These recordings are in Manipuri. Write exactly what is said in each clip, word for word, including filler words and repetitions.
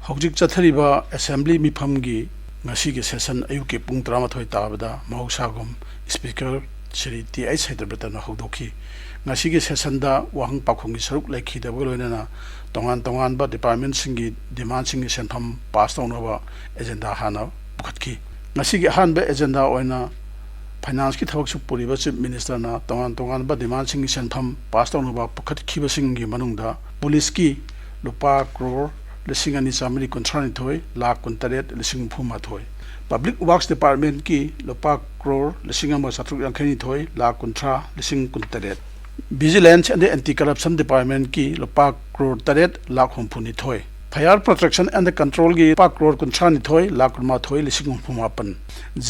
ꯍꯧꯖꯤꯛ ꯆꯠꯊꯔꯤꯕ ꯑꯦꯁꯦꯝꯕ꯭ꯂꯤ ꯃꯤꯐꯝꯒꯤ ꯉꯁꯤꯒꯤ ꯁꯦꯁꯟ ꯑꯌꯨꯛꯀꯤ ꯄꯨꯡ ꯇꯔꯥꯃꯥꯊꯣꯏ ꯇꯥꯕꯗ ꯃꯍꯧꯁꯥꯒꯨꯝ ꯁ꯭ꯄꯤꯀꯔ ꯁ꯭ꯔꯤ ꯇꯤ ꯑꯩꯆ ꯁꯩꯗ꯭ꯔꯕꯇꯅ ꯍꯧꯗꯣꯛꯈꯤ꯫ ꯉꯁꯤꯒꯤ ꯁꯦꯁꯟꯗ ꯋꯥꯍꯪ ꯄꯥꯎꯈꯨꯝꯒꯤ ꯁꯔꯨꯛ ꯂꯩꯈꯤꯗꯕꯒ ꯂꯣꯏꯅꯅ ꯇꯣꯉꯥꯟ ꯇꯣꯉꯥꯟꯕ ꯗꯤꯄꯥꯔꯠꯃꯦꯟꯁꯤꯡꯒꯤ ꯗꯤꯃꯥꯟꯁꯤꯡꯒꯤ ꯁꯦꯟꯐꯝ ꯄꯥꯁ ꯇꯧꯅꯕ ꯑꯦꯖꯦꯟꯗꯥ ꯍꯥꯟꯅ ꯄꯨꯈꯠꯈꯤ꯫ ꯉꯁꯤꯒꯤ ꯑꯍꯥꯟꯕ ꯑꯦꯖꯦꯟꯗꯥ ꯑꯣꯏꯅ ꯐꯥꯏꯅꯥꯟꯁꯀꯤ ꯊꯕꯛꯁꯨ ꯄꯨꯔꯤꯕ ꯆꯤꯐ ꯃꯤꯅꯤꯁꯇꯔꯅ ꯇꯣꯉꯥꯟ ꯇꯣꯉꯥꯟꯕ ꯗꯤꯃꯥꯟꯁꯤꯡꯒꯤ ꯁꯦꯟꯐꯝ ꯄꯥꯁ ꯇꯧꯅꯕ ꯄꯨꯈꯠꯈꯤꯕꯁꯤꯡꯒꯤ ꯃꯅꯨꯡꯗ ꯄꯨꯂꯤꯁꯀꯤ ꯂꯨꯄꯥ ꯀ꯭ꯔꯣꯔ ꯂꯤꯁꯤꯡ ꯑꯅꯤ ꯆꯥꯃꯔꯤ ꯀꯨꯟꯊ꯭ꯔꯥꯅꯤꯊꯣꯏ ꯂꯥꯈ ꯀꯨꯟꯇꯔꯦꯠ ꯂꯤꯁꯤꯡ ꯍꯨꯝꯐꯨ ꯃꯥꯊꯣꯏ, ꯄꯕ꯭ꯂꯤꯛ ꯋꯥꯔꯛꯁ ꯗꯤꯄꯥꯔꯠꯃꯦꯟꯀꯤ ꯂꯨꯄꯥ ꯀ꯭ꯔꯣꯔ ꯂꯤꯁꯤꯡ ꯑꯃ ꯆꯥꯇ꯭ꯔꯨꯛ ꯌꯥꯡꯈꯩꯅꯤꯊꯣꯏ ꯂꯥꯈ ꯀꯨꯟꯊ꯭ꯔꯥ ꯂꯤꯁꯤꯡ ꯀꯨꯟꯇꯔꯦꯠ, ꯚꯤꯖꯤꯂꯦꯟꯁ ꯑꯦꯟ ꯑꯦꯟꯇꯤ ꯀꯔꯞꯁꯟ ꯗꯤꯄꯥꯔꯠꯃꯦꯟꯀꯤ ꯂꯨꯄꯥ ꯀ꯭ꯔꯣꯔ ꯇꯔꯦꯠ ꯂꯥꯈ ꯍꯨꯝꯐꯨꯅꯤꯊꯣꯏ, ꯐꯥꯌꯔ ꯄ꯭ꯔꯣꯇꯦꯛꯁꯟ ꯑꯦꯟ ꯀꯟꯇ꯭ꯔꯣꯜꯒꯤ ꯂꯨꯄꯥ ꯀ꯭ꯔꯣꯔ ꯀꯨꯟꯊ꯭ꯔꯥꯅꯤꯊꯣꯏ ꯂꯥꯈ ꯀꯨꯟꯃꯥꯊꯣꯏ ꯂꯤꯁꯤꯡ ꯍꯨꯝꯐꯨ ꯃꯥꯄꯟ,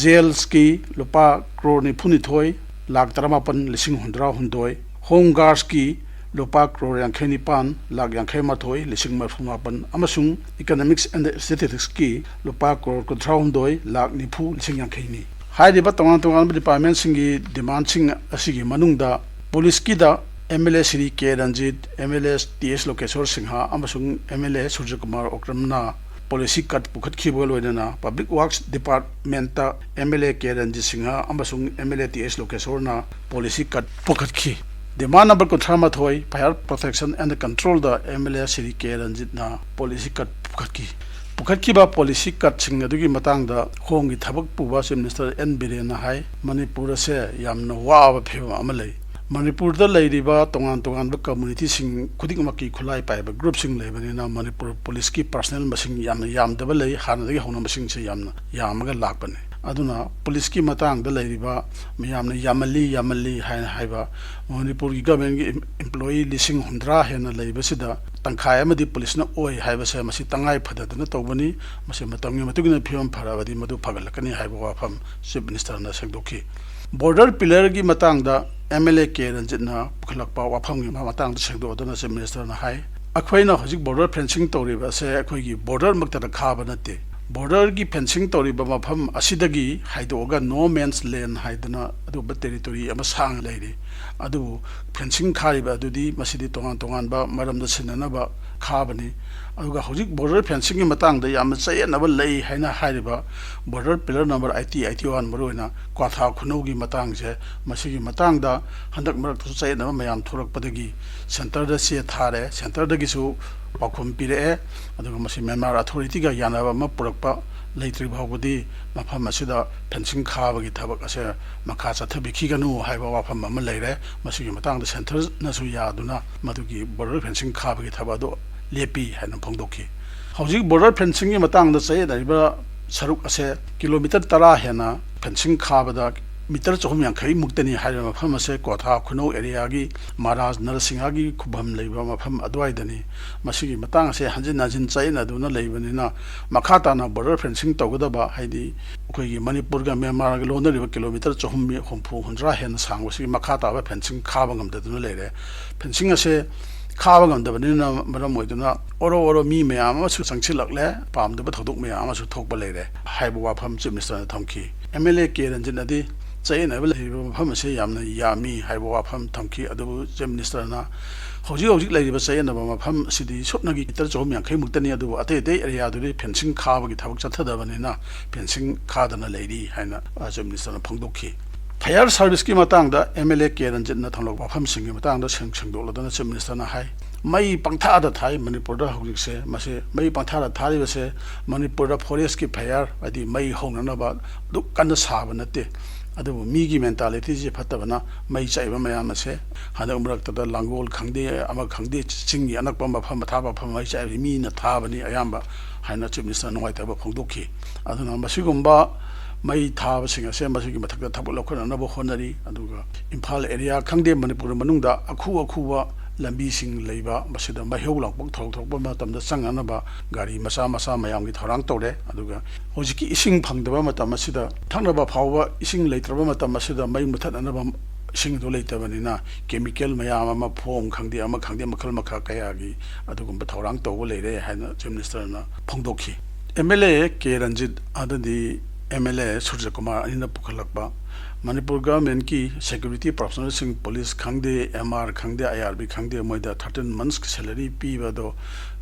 ꯖꯦꯜꯁꯀꯤ ꯂꯨꯄꯥ ꯀ꯭ꯔꯣꯔ ꯅꯤꯐꯨꯅꯤꯊꯣꯏ ꯂꯥꯈ ꯇꯔꯥꯃꯥꯄꯟ ꯂꯤꯁꯤꯡ ꯍꯨꯝꯗ꯭ꯔꯥ ꯍꯨꯝꯗꯣꯏ, ꯍꯣꯝ ꯒꯥꯔꯗꯁꯀꯤ ꯂꯨꯄꯥ ꯀ꯭ꯔꯣꯔ ꯌꯥꯡꯈꯩ ꯅꯤꯄꯥꯟ ꯂꯥꯈ ꯌꯥꯡꯈꯩ ꯃꯥꯊꯣꯏ ꯂꯤꯁꯤꯡ ꯃꯔꯤꯐꯨ ꯃꯥꯄꯟ ꯑꯃꯁꯨꯡ ꯏꯀꯣꯅꯣꯃꯤꯛꯁ ꯑꯦꯟ ꯁ꯭ꯇꯦꯇꯤꯁꯇꯤꯛꯁꯀꯤ ꯂꯨꯄꯥ ꯀ꯭ꯔꯣꯔ ꯀꯨꯟꯊ꯭ꯔꯥ ꯍꯨꯝꯗꯣꯏ ꯂꯥꯈ ꯅꯤꯐꯨ ꯂꯤꯁꯤꯡ ꯌꯥꯡꯈꯩꯅꯤ꯫ ꯍꯥꯏꯔꯤꯕ ꯇꯣꯉꯥꯟ ꯇꯣꯉꯥꯟꯕ ꯗꯤꯄꯥꯔꯠꯃꯦꯟꯁꯤꯡꯒꯤ ꯗꯤꯃꯥꯟꯁꯤꯡ ꯑꯁꯤꯒꯤ ꯃꯅꯨꯡꯗ ꯄꯨꯂꯤꯁꯀꯤꯗ M L A Shri K Ranjit, M L A T S Lokeshore Singh ꯑꯃꯁꯨꯡ ꯑꯦꯝ ꯑꯦꯜ ꯑꯦ ꯁꯨꯔꯖꯀꯨꯃꯥꯔ ꯑꯣꯀ꯭ꯔꯝꯅ ꯄꯣꯂꯤꯁꯤ ꯀꯠ ꯄꯨꯈꯠꯈꯤꯕꯒ ꯂꯣꯏꯅꯅ ꯄꯕ꯭ꯂꯤꯛ ꯋꯥꯔꯛꯁ ꯗꯤꯄꯥꯔꯠꯃꯦꯟꯇ M L A K Ranjit Singh ꯑꯃꯁꯨꯡ M L A T S ꯂꯣꯀꯦꯁꯣꯔꯅ ꯄꯣꯂꯤꯁꯤ ꯀꯠ ꯄꯨꯈꯠꯈꯤ꯫ ꯗꯤꯃꯥꯟ ꯅꯝꯕꯔ ꯀꯨꯟꯊ꯭ꯔꯥ ꯃꯥꯊꯣꯏ, ꯐꯥꯌꯔ ꯄ꯭ꯔꯣꯇꯦꯛꯁꯟ ꯑꯦꯟ ꯀꯟꯇ꯭ꯔꯣꯜꯗ M L A Shri K ꯔꯟꯖꯤꯠꯅ ꯄꯣꯂꯤꯁꯤ ꯀꯠ ꯄꯨꯈꯠꯈꯤ꯫ ꯄꯨꯈꯠꯈꯤꯕ ꯄꯣꯂꯤꯁꯤ ꯀꯠꯁꯤꯡ ꯑꯗꯨꯒꯤ ꯃꯇꯥꯡꯗ ꯈꯣꯡꯒꯤ ꯊꯕꯛ ꯄꯨꯕ ꯆꯤꯐ ꯃꯤꯅꯤꯁꯇꯔ ꯑꯦꯟ ꯕꯤꯔꯦꯟꯅ ꯍꯥꯏ, ꯃꯅꯤꯄꯨꯔ ꯑꯁꯦ ꯌꯥꯝꯅ ꯋꯥꯕ ꯐꯤꯕꯝ ꯑꯃ ꯂꯩ꯫ ꯃꯅꯤꯄꯨꯔꯗ ꯂꯩꯔꯤꯕ ꯇꯣꯉꯥꯟ ꯇꯣꯉꯥꯟꯕ ꯀꯝꯃꯨꯅꯤꯇꯤꯁꯤꯡ ꯈꯨꯗꯤꯡꯃꯛꯀꯤ ꯈꯨꯠꯂꯥꯏ ꯄꯥꯏꯕ ꯒ꯭ꯔꯨꯞꯁꯤꯡ ꯂꯩꯕꯅꯤꯅ ꯃꯅꯤꯄꯨꯔ ꯄꯨꯂꯤꯁꯀꯤ ꯄꯥꯔꯁꯅꯦꯜ ꯃꯁꯤꯡ ꯌꯥꯝꯅ ꯌꯥꯝꯗꯕ ꯂꯩ, ꯍꯥꯟꯅꯗꯒꯤ ꯍꯧꯅ ꯃꯁꯤꯡꯁꯦ ꯌꯥꯝꯅ ꯌꯥꯝꯃꯒ ꯂꯥꯛꯄꯅꯤ꯫ ꯑꯗꯨꯅ ꯄꯨꯂꯤꯁꯀꯤ ꯃꯇꯥꯡꯗ ꯂꯩꯔꯤꯕ ꯃꯌꯥꯝꯅ ꯌꯥꯝꯃꯜꯂꯤ, ꯌꯥꯝꯃꯜꯂꯤ ꯍꯥꯏꯅ ꯍꯥꯏꯕ, ꯃꯅꯤꯄꯨꯔꯒꯤ ꯒꯚꯔꯟꯃꯦꯟꯒꯤ ꯑꯦꯝ-, ꯑꯦꯝꯄ꯭ꯂꯣꯌꯤ ꯂꯤꯁꯤꯡ ꯍꯨꯝꯗ꯭ꯔꯥ ꯍꯦꯟꯅ ꯂꯩꯕꯁꯤꯗ ꯇꯪꯈꯥꯏ ꯑꯃꯗꯤ ꯄꯨꯂꯤꯁꯅ ꯑꯣꯏ ꯍꯥꯏꯕꯁꯦ ꯃꯁꯤ ꯇꯉꯥꯏ ꯐꯗꯗꯅ ꯇꯧꯕꯅꯤ꯫ ꯃꯁꯤ ꯃꯇꯝꯒꯤ ꯃꯇꯨꯡ ꯏꯟꯅ ꯐꯤꯕꯝ ꯐꯔꯛꯑꯕꯗꯤ ꯃꯗꯨ ꯐꯒꯠꯂꯛꯀꯅꯤ ꯍꯥꯏꯕ ꯋꯥꯐꯝ ꯆꯤꯐ ꯃꯤꯅꯤꯁꯇꯔꯅ ꯁꯦꯡꯗꯣꯛꯈꯤ꯫ ꯕꯣꯔꯗꯔ ꯄꯤꯂꯔꯒꯤ ꯃꯇꯥꯡꯗ ꯑꯦꯝ ꯑꯦꯜ ꯑꯦ ꯀꯦ ꯔꯟꯖꯤꯠꯅ ꯄꯨꯈꯠꯂꯛꯄ ꯋꯥꯐꯝꯒꯤ ꯃꯇꯥꯡꯗ ꯁꯦꯡꯗꯣꯛꯑꯗꯨꯅ ꯆꯤꯐ ꯃꯤꯅꯤꯁꯇꯔꯅ ꯍꯥꯏ, ꯑꯩꯈꯣꯏꯅ ꯍꯧꯖꯤꯛ ꯕꯣꯔꯗꯔ ꯐꯦꯟꯁꯤꯡ ꯇꯧꯔꯤꯕ ꯑꯁꯦ ꯑꯩꯈꯣꯏꯒꯤ ꯕꯣꯔꯗꯔꯃꯛꯇꯗ ꯈꯥꯕ ꯅꯠꯇꯦ꯫ ꯕꯣꯔꯗꯔꯒꯤ ꯐꯦꯟꯁꯤꯡ ꯇꯧꯔꯤꯕ ꯃꯐꯝ ꯑꯁꯤꯗꯒꯤ ꯍꯥꯏꯗꯣꯛꯑꯒ ꯅꯣ ꯃꯦꯟꯁ ꯂꯦꯟ ꯍꯥꯏꯗꯅ ꯑꯗꯨꯒꯨꯝꯕ ꯇꯦꯔꯤꯇꯣꯔꯤ ꯑꯃ ꯁꯥꯡꯅ ꯂꯩꯔꯤ꯫ ꯑꯗꯨꯕꯨ ꯐꯦꯟꯁꯤꯡ ꯈꯥꯔꯤꯕ ꯑꯗꯨꯗꯤ ꯃꯁꯤꯗꯤ ꯇꯣꯉꯥꯟ ꯇꯣꯉꯥꯟꯕ ꯃꯔꯝꯗ ꯁꯤꯟꯅꯅꯕ ꯈꯥꯕꯅꯤ꯫ ꯑꯗꯨꯒ ꯍꯧꯖꯤꯛ ꯕꯣꯔꯗꯔ ꯐꯦꯟꯁꯤꯡꯒꯤ ꯃꯇꯥꯡꯗ ꯌꯥꯝꯅ ꯆꯌꯦꯠꯅꯕ ꯂꯩ ꯍꯥꯏꯅ ꯍꯥꯏꯔꯤꯕ border pillar number eighty, eighty one, ꯃꯔꯨꯑꯣꯏꯅ ꯀ꯭ꯋꯥꯊꯥ ꯈꯨꯅꯧꯒꯤ ꯃꯇꯥꯡꯁꯦ, ꯃꯁꯤꯒꯤ ꯃꯇꯥꯡꯗ ꯍꯟꯗꯛ ꯃꯔꯛꯇꯁꯨ ꯆꯌꯦꯠꯅꯕ ꯃꯌꯥꯝ ꯊꯣꯛꯂꯛꯄꯗꯒꯤ ꯁꯦꯟꯇꯔꯗ ꯆꯦ ꯊꯥꯔꯦ, ꯁꯦꯟꯇꯔꯗꯒꯤꯁꯨ ꯄꯥꯎꯈꯨꯝ ꯄꯤꯔꯛꯑꯦ꯫ ꯑꯗꯨꯒ ꯃꯁꯤ ꯃ꯭ꯌꯥꯟꯃꯥꯔ ꯑꯣꯊꯣꯔꯤꯇꯤꯒ ꯌꯥꯅꯕ ꯑꯃ ꯄꯨꯔꯛꯄ ꯂꯩꯇ꯭ꯔꯤ ꯐꯥꯎꯕꯗꯤ ꯃꯐꯝ ꯑꯁꯤꯗ ꯐꯦꯟꯁꯤꯡ ꯈꯥꯕꯒꯤ ꯊꯕꯛ ꯑꯁꯦ ꯃꯈꯥ ꯆꯠꯊꯕꯤꯈꯤꯒꯅꯨ ꯍꯥꯏꯕ ꯋꯥꯐꯝ ꯑꯃ ꯂꯩꯔꯦ꯫ ꯃꯁꯤꯒꯤ ꯃꯇꯥꯡꯗ ꯁꯦꯟꯇꯔꯅꯁꯨ ꯌꯥꯗꯨꯅ ꯃꯗꯨꯒꯤ ꯕꯣꯔꯗꯔ ꯐꯦꯟꯁꯤꯡ ꯈꯥꯕꯒꯤ ꯊꯕꯛ ꯑꯗꯨ ꯂꯦꯞꯄꯤ ꯍꯥꯏꯅ ꯐꯣꯡꯗꯣꯛꯈꯤ꯫ ꯍꯧꯖꯤꯛ ꯕꯣꯔꯗꯔ ꯐꯦꯟꯁꯤꯡꯒꯤ ꯃꯇꯥꯡꯗ ꯆꯌꯦꯠꯅꯔꯤꯕ ꯁꯔꯨꯛ ꯑꯁꯦ ꯀꯤꯂꯣꯃꯤꯇꯔ ꯇꯔꯥ ꯍꯦꯟꯅ ꯐꯦꯟꯁꯤꯡ ꯈꯥꯕꯗ ꯃꯤꯇꯔ ꯆꯍꯨꯝ ꯌꯥꯡꯈꯩ ꯃꯨꯛꯇꯅꯤ ꯍꯥꯏꯔꯤꯕ ꯃꯐꯝ ꯑꯁꯦ ꯀ꯭ꯋꯥꯊꯥ ꯈꯨꯅꯧ ꯑꯦꯔꯤꯌꯥꯒꯤ ꯃꯍꯥꯔꯥꯖ ꯅꯔꯁꯤꯡꯍꯒꯤ ꯈꯨꯕꯝ ꯂꯩꯕ ꯃꯐꯝ ꯑꯗꯨꯋꯥꯏꯗꯅꯤ꯫ ꯃꯁꯤꯒꯤ ꯃꯇꯥꯡ ꯑꯁꯦ ꯍꯟꯖꯤꯟ ꯍꯟꯖꯤꯟ ꯆꯌꯦꯠꯅꯗꯨꯅ ꯂꯩꯕꯅꯤꯅ ꯃꯈꯥ ꯇꯥꯅ ꯕꯣꯔꯗꯔ ꯐꯦꯟꯁꯤꯡ ꯇꯧꯒꯗꯕ, ꯍꯥꯏꯗꯤ ꯑꯩꯈꯣꯏꯒꯤ ꯃꯅꯤꯄꯨꯔꯒ ꯃ꯭ꯌꯥꯟꯃꯥꯔꯒ ꯂꯣꯟꯅꯔꯤꯕ ꯀꯤꯂꯣꯃꯤꯇꯔ ꯆꯍꯨꯝ ꯍꯨꯝꯐꯨ ꯍꯨꯝꯗ꯭ꯔꯥ ꯍꯦꯟꯅ ꯁꯥꯡꯕꯁꯤꯒꯤ ꯃꯈꯥ ꯇꯥꯕ ꯐꯦꯟꯁꯤꯡ ꯈꯥꯕ ꯉꯝꯗꯗꯨꯅ ꯂꯩꯔꯦ꯫ ꯐꯦꯟꯁꯤꯡ ꯑꯁꯦ ꯈꯥꯕ ꯉꯝꯗꯕꯅꯤꯅ ꯃꯔꯝ ꯑꯣꯏꯗꯨꯅ ꯑꯣꯔꯣ ꯑꯣꯔꯣ ꯃꯤ ꯃꯌꯥꯝ ꯑꯃꯁꯨ ꯆꯪꯁꯤꯜꯂꯛꯂꯦ, ꯄꯥꯝꯗꯕ ꯊꯧꯗꯣꯛ ꯃꯌꯥꯝ ꯑꯃꯁꯨ ꯊꯣꯛꯄ ꯂꯩꯔꯦ ꯍꯥꯏꯕ ꯋꯥꯐꯝ ꯆꯤꯐ ꯃꯤꯅꯤꯁꯇꯔꯅ ꯊꯝꯈꯤ꯫ ꯑꯦꯝ ꯑꯦꯜ ꯑꯦ ꯀꯦ ꯔꯟꯖꯤꯠꯅꯗꯤ ꯆꯌꯦꯠꯅꯕ ꯂꯩꯔꯤꯕ ꯃꯐꯝ ꯑꯁꯤ ꯌꯥꯝꯅ ꯌꯥꯝꯃꯤ ꯍꯥꯏꯕ ꯋꯥꯐꯝ ꯊꯝꯈꯤ꯫ ꯑꯗꯨꯕꯨ ꯆꯤꯐ ꯃꯤꯅꯤꯁꯇꯔꯅ ꯍꯧꯖꯤꯛ ꯍꯧꯖꯤꯛ ꯂꯩꯔꯤꯕ ꯆꯌꯦꯠꯅꯕ ꯃꯐꯝ ꯑꯁꯤꯗꯤ ꯁꯨꯞꯅꯒꯤ ꯃꯤꯇꯔ ꯆꯍꯨꯝ ꯌꯥꯡꯈꯩ ꯃꯨꯛꯇꯅꯤ, ꯑꯗꯨꯕꯨ ꯑꯇꯩ ꯑꯇꯩ ꯑꯦꯔꯤꯌꯥꯗꯨꯗꯤ ꯐꯦꯟꯁꯤꯡ ꯈꯥꯕꯒꯤ ꯊꯕꯛ ꯆꯠꯊꯗꯕꯅꯤꯅ ꯐꯦꯟꯁꯤꯡ ꯈꯥꯗꯅ ꯂꯩꯔꯤ ꯍꯥꯏꯅ, ꯑ, ꯆꯤꯐ ꯃꯤꯅꯤꯁꯇꯔꯅ ꯐꯣꯡꯗꯣꯛꯈꯤ꯫ ꯐꯥꯌꯔ ꯁꯥꯔꯚꯤꯁꯀꯤ ꯃꯇꯥꯡꯗ ꯑꯦꯝ ꯑꯦꯜ ꯑꯦ ꯀꯦ ꯔꯟꯖꯤꯠꯅ ꯊꯝꯂꯛꯄ ꯋꯥꯐꯝꯁꯤꯡꯒꯤ ꯃꯇꯥꯡꯗ ꯁꯦꯡ-, ꯁꯦꯡꯗꯣꯛꯂꯗꯨꯅ ꯆꯤꯐ ꯃꯤꯅꯤꯁꯇꯔꯅ ꯍꯥꯏ, ꯃꯩ ꯄꯪꯊꯥꯗ ꯊꯥꯏ ꯃꯅꯤꯄꯨꯔꯗ ꯍꯧꯖꯤꯛꯁꯦ꯫ ꯃꯁꯤ ꯃꯩ ꯄꯪꯊꯥꯗ ꯊꯥꯔꯤꯕꯁꯦ ꯃꯅꯤꯄꯨꯔꯗ ꯐꯣꯔꯦꯁꯀꯤ ꯐꯥꯌꯔ, ꯍꯥꯏꯗꯤ ꯃꯩ ꯍꯧꯅꯅꯕ ꯑꯗꯨꯛ ꯀꯟꯅ ꯁꯥꯕ ꯅꯠꯇꯦ꯫ ꯑꯗꯨꯕꯨ ꯃꯤꯒꯤ ꯃꯦꯟꯇꯥꯂꯤꯇꯤꯁꯦ ꯐꯠꯇꯕꯅ ꯃꯩ ꯆꯥꯛꯏꯕ ꯃꯌꯥꯝ ꯑꯁꯦ ꯍꯟꯗꯛ ꯃꯔꯛꯇꯗ ꯂꯥꯡꯒꯣꯜ ꯈꯪꯗꯦ, ꯑꯃ ꯈꯪꯗꯦ, ꯆꯤꯡꯒꯤ ꯑꯅꯛꯄ ꯃꯐꯝ ꯑꯊꯥꯞꯄ ꯃꯐꯝ ꯃꯩ ꯆꯥꯛꯏꯕꯁꯤ ꯃꯤꯅ ꯊꯥꯕꯅꯤ ꯑꯌꯥꯝꯕ ꯍꯥꯏꯅ ꯆꯤꯐ ꯃꯤꯅꯤꯁꯇꯔ ꯅꯨꯡꯉꯥꯏꯇꯕ ꯐꯣꯡꯗꯣꯛꯈꯤ꯫ ꯑꯗꯨꯅ ꯃꯁꯤꯒꯨꯝꯕ ꯃꯩ ꯊꯥꯕꯁꯤꯡ ꯑꯁꯦ ꯃꯁꯤꯒꯤ ꯃꯊꯛꯇ ꯊꯕꯛ ꯂꯧꯈꯠꯅꯅꯕ ꯍꯣꯠꯅꯔꯤ꯫ ꯑꯗꯨꯒ ꯏꯝꯐꯥꯜ ꯑꯦꯔꯤꯌꯥ ꯈꯪꯗꯦ, ꯃꯅꯤꯄꯨꯔ ꯃꯅꯨꯡꯗ ꯑꯈꯨ ꯑꯈꯨꯕ ꯂꯝꯕꯤꯁꯤꯡ ꯂꯩꯕ, ꯃꯁꯤꯗ ꯃꯩꯍꯧ ꯂꯥꯡꯄꯣꯛ ꯊꯣꯛꯂꯛꯄ ꯃꯇꯝꯗ ꯆꯪꯅꯅꯕ ꯒꯥꯔꯤ ꯃꯆꯥ ꯃꯆꯥ ꯃꯌꯥꯝꯒꯤ ꯊꯧꯔꯥꯡ ꯇꯧꯔꯦ꯫ ꯑꯗꯨꯒ ꯍꯧꯖꯤꯛꯀꯤ ꯏꯁꯤꯡ ꯐꯪꯗꯕ ꯃꯇꯝ ꯑꯁꯤꯗ, ꯊꯛꯅꯕ ꯐꯥꯎꯕ ꯏꯁꯤꯡ ꯂꯩꯇ꯭ꯔꯕ ꯃꯇꯝ ꯑꯁꯤꯗ ꯃꯩ ꯃꯨꯊꯠꯅꯅꯕ ꯏꯁꯤꯡꯗꯣ ꯂꯩꯇꯕꯅꯤꯅ ꯀꯦꯃꯤꯀꯦꯜ ꯃꯌꯥꯝ ꯑꯃ, ꯐꯣꯝ ꯈꯪꯗꯦ, ꯑꯃ ꯈꯪꯗꯦ, ꯃꯈꯜ ꯃꯈꯥ ꯀꯌꯥꯒꯤ ꯑꯗꯨꯒꯨꯝꯕ ꯊꯧꯔꯥꯡ ꯇꯧꯕ ꯂꯩꯔꯦ ꯍꯥꯏꯅ ꯆꯤꯐ ꯃꯤꯅꯤꯁꯇꯔꯅ ꯐꯣꯡꯗꯣꯛꯈꯤ꯫ M L A K Ranjit ꯑꯃꯗꯤ ꯑꯦꯝ ꯑꯦꯜ ꯑꯦ ꯁꯨꯔꯖꯀꯨꯃꯥꯔ ꯑꯅꯤꯅ ꯄꯨꯈꯠꯂꯛꯄ ꯃꯅꯤꯄꯨꯔ ꯒꯚꯔꯟꯃꯦꯟꯠꯀꯤ ꯁꯦꯀ꯭ꯌꯨꯔꯤꯇꯤ ꯄꯥꯔꯁꯣꯅꯦꯜꯁꯤꯡ, ꯄꯨꯂꯤꯁ ꯈꯪꯗꯦ, ꯑꯦꯝ ꯑꯥꯔ ꯈꯪꯗꯦ, ꯑꯥꯏ ꯑꯥꯔ ꯕꯤ ꯈꯪꯗꯦ, ꯃꯣꯏꯗ ꯊꯥꯔꯇꯤꯟ ꯃꯟꯁꯀꯤ ꯁꯦꯂꯔꯤ ꯄꯤꯕ ꯑꯗꯣ,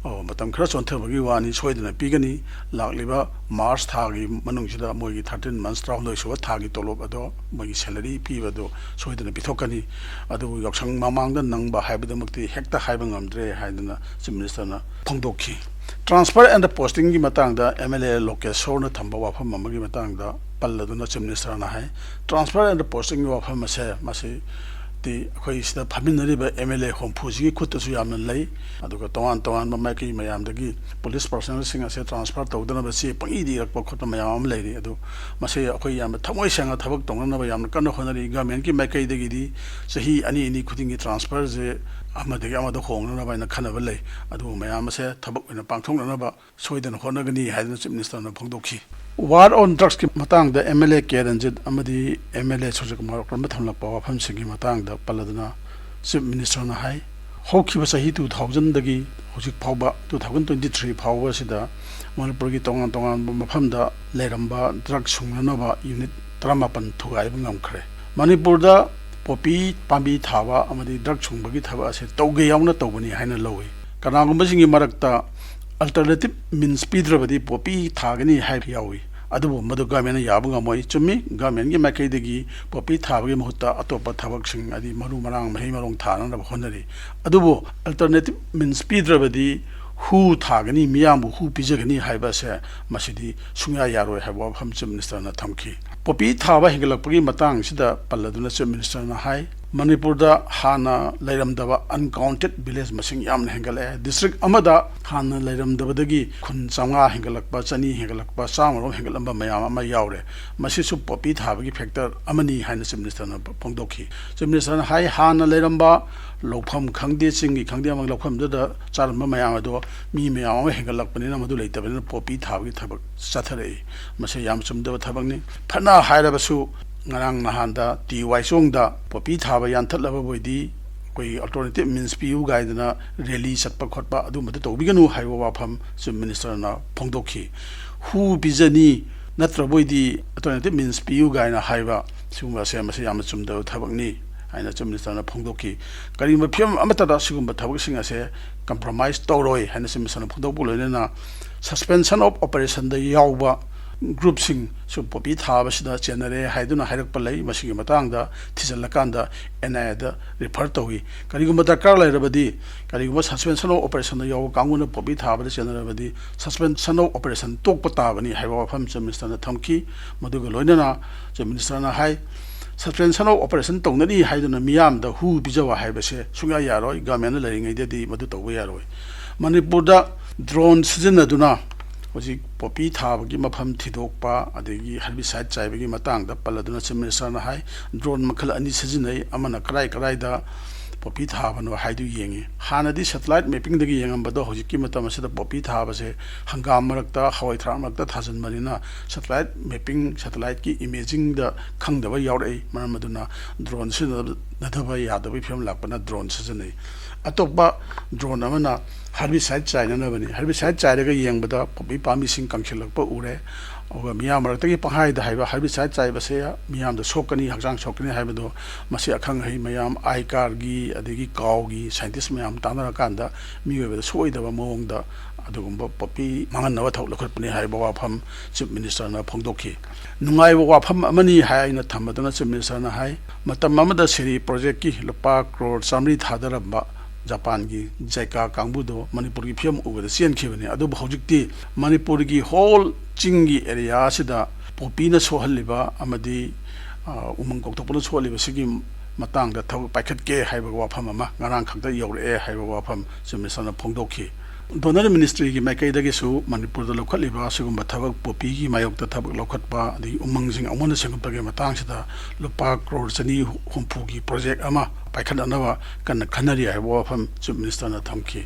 ꯑꯣ, ꯃꯇꯝ ꯈꯔ ꯆꯣꯟꯊꯕꯒꯤ ꯋꯥꯅꯤ, ꯁꯣꯏꯗꯅ ꯄꯤꯒꯅꯤ꯫ ꯂꯥꯛꯂꯤꯕ ꯃꯥꯔꯆ ꯊꯥꯒꯤ ꯃꯅꯨꯡꯁꯤꯗ ꯃꯣꯏꯒꯤ ꯊꯥꯔꯇꯤꯟ ꯃꯟꯁ, ꯇꯔꯥꯍꯨꯝꯗꯣꯏ ꯁꯨꯕ ꯊꯥꯒꯤ ꯇꯣꯂꯣꯞ ꯑꯗꯣ, ꯃꯣꯏꯒꯤ ꯁꯦꯂꯔꯤ ꯄꯤꯕꯗꯣ ꯁꯣꯏꯗꯅ ꯄꯤꯊꯣꯛꯀꯅꯤ꯫ ꯑꯗꯨꯕꯨ ꯌꯥꯎꯁꯪ ꯃꯃꯥꯡꯗ ꯅꯪꯕ ꯍꯥꯏꯕꯗꯨꯃꯛꯇꯤ ꯍꯦꯛꯇ ꯍꯥꯏꯕ ꯉꯝꯗ꯭ꯔꯦ ꯍꯥꯏꯗꯨꯅ ꯆꯤꯐ ꯃꯤꯅꯤꯁꯇꯔꯅ ꯐꯣꯡꯗꯣꯛꯈꯤ꯫ ꯇ꯭ꯔꯥꯟꯁꯐꯔ ꯑꯦꯟ ꯗ ꯄꯣꯁꯇꯤꯡꯒꯤ ꯃꯇꯥꯡꯗ ꯑꯦꯝ ꯑꯦꯜ ꯑꯦ ꯂꯣꯀꯦꯁꯣꯔꯅ ꯊꯝꯕ ꯋꯥꯐꯝ ꯑꯃꯒꯤ ꯃꯇꯥꯡꯗ ꯄꯜꯂꯗꯨꯅ ꯆꯤꯐ ꯃꯤꯅꯤꯁꯇꯔꯅ ꯍꯥꯏ, ꯇ꯭ꯔꯥꯟꯁꯐꯔ ꯑꯦꯟ ꯗ ꯄꯣꯁꯇꯤꯡꯒꯤ ꯋꯥꯐꯝ ꯑꯁꯦ, ꯃꯁꯤꯗꯤ ꯑꯩꯈꯣꯏ ꯁꯤꯗ ꯐꯝꯃꯤꯟꯅꯔꯤꯕ ꯑꯦꯝ ꯑꯦꯜ ꯑꯦ ꯍꯨꯝꯐꯨꯁꯤꯒꯤ ꯈꯨꯠꯇꯁꯨ ꯌꯥꯝꯅ ꯂꯩ꯫ ꯑꯗꯨꯒ ꯇꯣꯉꯥꯟ ꯇꯣꯉꯥꯟꯕ ꯃꯥꯏꯀꯩ ꯃꯌꯥꯝꯗꯒꯤ ꯄꯨꯂꯤꯁ ꯄꯥꯔꯁꯣꯅꯦꯜꯁꯤꯡ ꯑꯁꯦ ꯇ꯭ꯔꯥꯟꯁꯐꯔ ꯇꯧꯗꯅꯕ ꯆꯦ ꯄꯪꯏꯗ ꯏꯔꯛꯄ ꯈꯣꯠꯄ ꯃꯌꯥꯝ ꯑꯃ ꯂꯩꯔꯤ꯫ ꯑꯗꯨ ꯃꯁꯤ ꯑꯩꯈꯣꯏ ꯌꯥꯝꯅ ꯊꯃꯣꯏ ꯁꯦꯡꯅ ꯊꯕꯛ ꯇꯧꯅꯅꯕ ꯌꯥꯝꯅ ꯀꯟꯅ ꯍꯣꯠꯅꯔꯤ꯫ ꯒꯚꯔꯟꯃꯦꯟꯠꯀꯤ ꯃꯥꯏꯀꯩꯗꯒꯤꯗꯤ ꯆꯍꯤ ꯑꯅꯤ ꯑꯅꯤ ꯈꯨꯗꯤꯡꯒꯤ ꯇ꯭ꯔꯥꯟꯁꯐꯔꯁꯦ ꯑꯃꯗꯒꯤ ꯑꯃꯗ ꯍꯣꯡꯅꯅꯕ ꯍꯥꯏꯅ ꯈꯟꯅꯕ ꯂꯩ꯫ ꯑꯗꯨꯕꯨ ꯃꯌꯥꯝ ꯑꯁꯦ ꯊꯕꯛ ꯑꯣꯏꯅ ꯄꯥꯡꯊꯣꯛꯅꯅꯕ ꯁꯣꯏꯗꯅ ꯍꯣꯠꯅꯒꯅꯤ ꯍꯥꯏꯗꯨꯅ ꯆꯤꯐ ꯃꯤꯅꯤꯁꯇꯔꯅ ꯐꯣꯡꯗꯣꯛꯈꯤ꯫ ꯋꯥꯔ ꯑꯣꯟ ꯗ꯭ꯔꯛꯁꯀꯤ ꯃꯇꯥꯡꯗ M L A K Ranjit ꯑꯃꯗꯤ ꯑꯦꯝ ꯑꯦꯜ ꯑꯦ ꯁꯨꯔꯖꯀꯨꯃꯥꯔ ꯑꯣꯀ꯭ꯔꯝꯅ ꯊꯝꯂꯛꯄ ꯋꯥꯐꯝꯁꯤꯡꯒꯤ ꯃꯇꯥꯡꯗ ꯄꯜꯂꯗꯨꯅ ꯆꯤꯐ ꯃꯤꯅꯤꯁꯇꯔꯅ ꯍꯥꯏ, ꯍꯧꯈꯤꯕ ꯆꯍꯤ ꯇꯨ ꯊꯥꯎꯖꯟꯗꯒꯤ ꯍꯧꯖꯤꯛ ꯐꯥꯎꯕ, ꯇꯨ ꯊꯥꯎꯖꯟ ꯇ꯭ꯋꯦꯟꯇꯤ ꯊ꯭ꯔꯤ ꯐꯥꯎꯕ ꯑꯁꯤꯗ ꯃꯅꯤꯄꯨꯔꯒꯤ ꯇꯣꯉꯥꯟ ꯇꯣꯉꯥꯟꯕ ꯃꯐꯝꯗ ꯂꯩꯔꯝꯕ ꯗ꯭ꯔꯛ ꯁꯨꯡꯅꯅꯕ ꯌꯨꯅꯤꯠ ꯇꯔꯥꯃꯥꯄꯟ ꯊꯨꯒꯥꯏꯕ ꯉꯝꯈ꯭ꯔꯦ꯫ ꯃꯅꯤꯄꯨꯔꯗ ꯄꯣꯄꯤ ꯄꯥꯝꯕꯤ ꯊꯥꯕ ꯑꯃꯗꯤ ꯗ꯭ꯔꯛ ꯁꯨꯡꯕꯒꯤ ꯊꯕꯛ ꯑꯁꯦ ꯇꯧꯒꯦ ꯌꯥꯎꯅ ꯇꯧꯕꯅꯤ ꯍꯥꯏꯅ ꯂꯧꯏ꯫ ꯀꯅꯥꯒꯨꯝꯕꯁꯤꯡꯒꯤ ꯃꯔꯛꯇ ꯑꯜꯇꯔꯅꯦꯇꯤꯞ ꯃꯤꯟꯁ ꯄꯤꯗ꯭ꯔꯕꯗꯤ ꯄꯣꯄꯤ ꯊꯥꯒꯅꯤ ꯍꯥꯏꯕ ꯌꯥꯎꯏ꯫ ꯑꯗꯨꯕꯨ ꯃꯗꯨ ꯒꯚꯔꯟꯃꯦꯟꯠꯅ ꯌꯥꯕ ꯉꯝꯃꯣꯏ꯫ ꯆꯨꯝꯃꯤ, ꯒꯚꯔꯟꯃꯦꯟꯠꯀꯤ ꯃꯥꯏꯀꯩꯗꯒꯤ ꯄꯣꯄꯤ ꯊꯥꯕꯒꯤ ꯃꯍꯨꯠꯇ ꯑꯇꯣꯞꯄ ꯊꯕꯛꯁꯤꯡ, ꯍꯥꯏꯗꯤ ꯃꯔꯨ ꯃꯔꯥꯡ, ꯃꯍꯩ ꯃꯔꯣꯡ ꯊꯥꯅꯅꯕ ꯍꯣꯠꯅꯔꯤ꯫ ꯑꯗꯨꯕꯨ ꯑꯜꯇꯔꯅꯦꯇꯤꯞ ꯃꯤꯟꯁ ꯄꯤꯗ꯭ꯔꯕꯗꯤ ꯍꯨ ꯊꯥꯒꯅꯤ, ꯃꯤꯌꯥꯝꯕꯨ ꯍꯨ ꯄꯤꯖꯒꯅꯤ ꯍꯥꯏꯕ ꯑꯁꯦ ꯃꯁꯤꯗꯤ ꯁꯨꯡꯌꯥ ꯌꯥꯔꯣꯏ ꯍꯥꯏꯕ ꯋꯥꯐꯝ ꯆꯤꯐ ꯃꯤꯅꯤꯁꯇꯔꯅ ꯊꯝꯈꯤ꯫ ꯄꯣꯄꯤ ꯊꯥꯕ ꯍꯦꯟꯒꯠꯂꯛꯄꯒꯤ ꯃꯇꯥꯡꯁꯤꯗ ꯄꯜꯂꯗꯨꯅ ꯆꯤꯐ ꯃꯤꯅꯤꯁꯇꯔꯅ ꯍꯥꯏ, ꯃꯅꯤꯄꯨꯔꯗ ꯍꯥꯟꯅ ꯂꯩꯔꯝꯗꯕ ꯑꯟꯀꯥꯎꯟꯇꯦꯗ ꯚꯤꯂꯦꯖ ꯃꯁꯤꯡ ꯌꯥꯝꯅ ꯍꯦꯟꯒꯠꯂꯛꯑꯦ꯫ ꯗꯤꯁꯇ꯭ꯔꯤꯛ ꯑꯃꯗ ꯍꯥꯟꯅ ꯂꯩꯔꯝꯗꯕꯗꯒꯤ ꯈꯨꯟ ꯆꯥꯝꯃꯉꯥ ꯍꯦꯟꯒꯠꯂꯛꯄ, ꯆꯅꯤ ꯍꯦꯟꯒꯠꯂꯛꯄ, ꯆꯥꯝꯃꯔꯣꯝ ꯍꯦꯟꯒꯠꯂꯝꯕ ꯃꯌꯥꯝ ꯑꯃ ꯌꯥꯎꯔꯦ꯫ ꯃꯁꯤꯁꯨ ꯄꯣꯄꯤ ꯊꯥꯕꯒꯤ ꯐꯦꯛꯇꯔ ꯑꯃꯅꯤ ꯍꯥꯏꯅ ꯆꯤꯐ ꯃꯤꯅꯤꯁꯇꯔꯅ ꯐꯣꯡꯗꯣꯛꯈꯤ꯫ ꯆꯤꯐ ꯃꯤꯅꯤꯁꯇꯔꯅ ꯍꯥꯏ, ꯍꯥꯟꯅ ꯂꯩꯔꯝꯕ ꯂꯧꯐꯝ ꯈꯪꯗꯦ, ꯆꯤꯡꯒꯤ ꯈꯪꯗꯦ, ꯑꯃ ꯂꯧꯐꯝꯗꯨꯗ ꯆꯥꯔꯝꯕ ꯃꯌꯥꯝ ꯑꯗꯣ ꯃꯤ ꯃꯌꯥꯝ ꯑꯃ ꯍꯦꯟꯒꯠꯂꯛꯄꯅꯤꯅ ꯃꯗꯨ ꯂꯩꯇꯕꯅꯤꯅ ꯄꯣꯄꯤ ꯊꯥꯕꯒꯤ ꯊꯕꯛ ꯆꯠꯊꯔꯛꯏ꯫ ꯃꯁꯤ ꯌꯥꯝ ꯆꯨꯝꯗꯕ ꯊꯕꯛꯅꯤ꯫ ꯐꯅ ꯍꯥꯏꯔꯕꯁꯨ ꯉꯔꯥꯡ ꯅꯍꯥꯟꯗ ꯇꯤ ꯋꯥꯏꯆꯣꯡꯗ ꯄꯣꯄꯤ ꯊꯥꯕ ꯌꯥꯟꯊꯠꯂꯕ ꯑꯣꯏꯗꯤ ꯑꯩꯈꯣꯏꯒꯤ ꯑꯜꯇꯔꯅꯦꯇꯤꯞ ꯃꯤꯟꯁ ꯄꯤꯌꯨ ꯀꯥꯏꯗꯅ ꯔꯦꯂꯤ ꯆꯠꯄ ꯈꯣꯠꯄ ꯑꯗꯨꯝꯕꯗꯨ ꯇꯧꯕꯤꯒꯅꯨ ꯍꯥꯏꯕ ꯋꯥꯐꯝ ꯆꯤꯐ ꯃꯤꯅꯤꯁꯇꯔꯅ ꯐꯣꯡꯗꯣꯛꯈꯤ꯫ ꯍꯨ ꯄꯤꯖꯅꯤ, ꯅꯠꯇ꯭ꯔꯕꯣꯏꯗꯤ alternative means ꯄꯤꯌꯨ ꯀꯥꯏꯅ ꯍꯥꯏꯕ, ꯁꯤꯒꯨꯝꯕꯁꯦ ꯃꯁꯤ ꯌꯥꯝꯅ ꯆꯨꯝꯗꯕ ꯊꯕꯛꯅꯤ ꯍꯥꯏꯅ Chief Minister ꯅ ꯐꯣꯡꯗꯣꯛꯈꯤ꯫ ꯀꯔꯤꯒꯨꯝꯕ ꯐꯤꯕꯝ ꯑꯃꯠꯇꯗ ꯁꯤꯒꯨꯝꯕ ꯊꯕꯛꯁꯤꯡ ꯑꯁꯦ compromise ꯇꯧꯔꯣꯏ ꯍꯥꯏꯅ Chief Minister ꯅ ꯐꯣꯡꯗꯣꯛꯄ ꯂꯣꯏꯅꯅ suspension of operation ꯗ ꯌꯥꯎꯕ group ꯁꯤꯡꯁꯨ poppy ꯊꯥꯕꯁꯤꯗ ꯆꯦꯟꯅꯔꯦ ꯍꯥꯏꯗꯨꯅ ꯍꯥꯏꯔꯛꯄ ꯂꯩ꯫ ꯃꯁꯤꯒꯤ ꯃꯇꯥꯡꯗ ꯊꯤꯖꯤꯜꯂꯀꯥꯟꯗ N I A the refer ꯇꯧꯏ꯫ ꯀꯔꯤꯒꯨꯝꯕ ꯗꯔꯀꯥꯔ ꯂꯩꯔꯕꯗꯤ, ꯀꯔꯤꯒꯨꯝꯕ suspension of operation ꯗ ꯌꯥꯎꯕ ꯀꯥꯡꯕꯨꯅ poppy ꯊꯥꯕꯗ ꯆꯦꯟꯅꯔꯕꯗꯤ suspension of operation ꯇꯣꯛꯄ ꯇꯥꯕꯅꯤ ꯍꯥꯏꯕ ꯋꯥꯐꯝ Chief Minister ꯅ ꯊꯝꯈꯤ꯫ ꯃꯗꯨꯒ ꯂꯣꯏꯅꯅ Chief Minister ꯅ ꯍꯥꯏ, suspension of operation ꯇꯧꯅꯔꯤ ꯍꯥꯏꯗꯨꯅ ꯃꯤꯌꯥꯝꯗ ꯍꯨ ꯄꯤꯖꯕ ꯍꯥꯏꯕꯁꯦ ꯁꯨꯡꯌꯥ ꯌꯥꯔꯣꯏ, government ꯅ ꯂꯩꯔꯤꯉꯩꯗꯗꯤ ꯃꯗꯨ ꯇꯧꯕ ꯌꯥꯔꯣꯏ꯫ ꯃꯅꯤꯄꯨꯔꯗ drone ꯁꯤꯖꯤꯟꯅꯗꯨꯅ ꯍꯧꯖꯤꯛ poppy ꯊꯥꯕꯒꯤ ꯃꯐꯝ ꯊꯤꯗꯣꯛꯄ, ꯑꯗꯒꯤ herbicide ꯆꯥꯏꯕꯒꯤ ꯃꯇꯥꯡꯗ ꯄꯜꯂꯗꯨꯅ Chief Minister ꯅ ꯍꯥꯏ, drone ꯃꯈꯜ ꯑꯅꯤ ꯁꯤꯖꯤꯟꯅꯩ, ꯑꯃꯅ ꯀꯗꯥꯏ ꯀꯗꯥꯏꯗ poppy ꯊꯥꯕꯅꯣ ꯍꯥꯏꯗꯨ ꯌꯦꯡꯉꯤ꯫ ꯍꯥꯟꯅꯗꯤ satellite mapping ꯗꯒꯤ ꯌꯦꯡꯉꯝꯕꯗꯣ ꯍꯧꯖꯤꯛꯀꯤ ꯃꯇꯝ ꯑꯁꯤꯗ poppy ꯊꯥꯕꯁꯦ ꯍꯪꯒꯥꯝ ꯃꯔꯛꯇ, ꯍꯋꯥꯏ ꯊꯔꯥꯛ ꯃꯔꯛꯇ ꯊꯥꯖꯤꯟꯕꯅꯤꯅ satellite mapping, satellite ꯀꯤ imaging ꯗ ꯈꯪꯗꯕ ꯌꯥꯎꯔꯛꯏ꯫ ꯃꯔꯝ ꯑꯗꯨꯅ drone ꯁꯤꯖꯤꯟꯅꯗꯕ ꯌꯥꯗꯕꯒꯤ ꯐꯤꯕꯝ ꯂꯥꯛꯄꯅ drone ꯁꯤꯖꯤꯟꯅꯩ꯫ ꯑꯇꯣꯞꯄ drone ꯑꯃꯅ herbicide ꯆꯥꯏꯅꯅꯕꯅꯤ꯫ Herbicide ꯆꯥꯏꯔꯒ ꯌꯦꯡꯕꯗ poppy ꯄꯥꯝꯕꯤꯁꯤꯡ ꯀꯪꯁꯤꯜꯂꯛꯄ ꯎꯔꯦ꯫ ꯑꯗꯨꯒ ꯃꯤꯌꯥꯝ ꯃꯔꯛꯇꯒꯤ ꯄꯪꯍꯥꯏꯗ ꯍꯥꯏꯕ, herbicide ꯆꯥꯏꯕꯁꯦ ꯃꯤꯌꯥꯝꯗ ꯁꯣꯛꯀꯅꯤ, ꯍꯛꯆꯥꯡ ꯁꯣꯛꯀꯅꯤ ꯍꯥꯏꯕꯗꯣ ꯃꯁꯤ ꯑꯈꯪ ꯑꯍꯩ ꯃꯌꯥꯝ, ꯑꯥꯏꯀꯥꯔꯒꯤ ꯑꯗꯒꯤ ꯀꯥꯎꯒꯤ scientist ꯃꯌꯥꯝ ꯇꯥꯟꯅꯔꯀꯥꯟꯗ ꯃꯤꯑꯣꯏꯕꯗ ꯁꯣꯛꯑꯣꯏꯗꯕ ꯃꯑꯣꯡꯗ ꯑꯗꯨꯒꯨꯝꯕ poppy ꯃꯥꯡꯍꯟꯅꯕ ꯊꯕꯛ ꯂꯧꯈꯠꯄꯅꯤ ꯍꯥꯏꯕ ꯋꯥꯐꯝ Chief Minister ꯅ ꯐꯣꯡꯗꯣꯛꯈꯤ꯫ ꯅꯨꯡꯉꯥꯏꯕ ꯋꯥꯐꯝ ꯑꯃꯅꯤ ꯍꯥꯏꯅ ꯊꯝꯕꯗꯨꯅ Chief Minister ꯅ ꯍꯥꯏ, ꯃꯇꯝ ꯑꯃꯗ ꯁꯤꯔꯤ project ꯀꯤ ꯂꯨꯄꯥ ꯀ꯭ꯔꯣꯔ ꯆꯥꯃꯔꯤ ꯊꯥꯗꯔꯝꯕ ꯖꯄꯥꯟꯒꯤ JICA ꯀꯥꯡꯕꯨꯗꯣ ꯃꯅꯤꯄꯨꯔꯒꯤ ꯐꯤꯕꯝ ꯎꯕꯗ ꯆꯦꯟꯈꯤꯕꯅꯤ꯫ ꯑꯗꯨꯕꯨ ꯍꯧꯖꯤꯛꯇꯤ ꯃꯅꯤꯄꯨꯔꯒꯤ whole ꯆꯤꯡꯒꯤ area ꯑꯁꯤꯗ poppy ꯅ ꯁꯣꯛꯍꯜꯂꯤꯕ ꯑꯃꯗꯤ, ꯑ, ꯎꯃꯪ ꯀꯣꯛꯊꯣꯛꯄꯅ ꯁꯣꯛꯍꯜꯂꯤꯕ ꯁꯤꯒꯤ ꯃꯇꯥꯡꯗ ꯊꯕꯛ ꯄꯥꯏꯈꯠꯀꯦ ꯍꯥꯏꯕ ꯋꯥꯐꯝ ꯑꯃ ꯉꯔꯥꯡ ꯈꯛꯇ ꯌꯧꯔꯛꯑꯦ ꯍꯥꯏꯕ ꯋꯥꯐꯝ Chief Minister ꯅ ꯐꯣꯡꯗꯣꯛꯈꯤ꯫ Donor Ministry ꯒꯤ ꯃꯥꯏꯀꯩꯗꯒꯤꯁꯨ ꯃꯅꯤꯄꯨꯔꯗ ꯂꯧꯈꯠꯂꯤꯕ ꯑꯁꯤꯒꯨꯝꯕ ꯊꯕꯛ poppy ꯒꯤ ꯃꯥꯌꯣꯛꯇ ꯊꯕꯛ ꯂꯧꯈꯠꯄ ꯑꯗꯒꯤ ꯎꯃꯪꯁꯤꯡ ꯑꯃꯨꯛ ꯍꯟꯅ ꯁꯦꯝꯒꯠꯄꯒꯤ ꯃꯇꯥꯡꯁꯤꯗ ꯂꯨꯄꯥ ꯀ꯭ꯔꯣꯔ ꯆꯅꯤ ꯍꯨꯝꯐꯨꯒꯤ project ꯑꯃ ꯄꯥꯏꯈꯠꯅꯅꯕ ꯀꯟꯅ ꯈꯟꯅꯔꯤ ꯍꯥꯏꯕ ꯋꯥꯐꯝ Chief Minister ꯅ ꯊꯝꯈꯤ꯫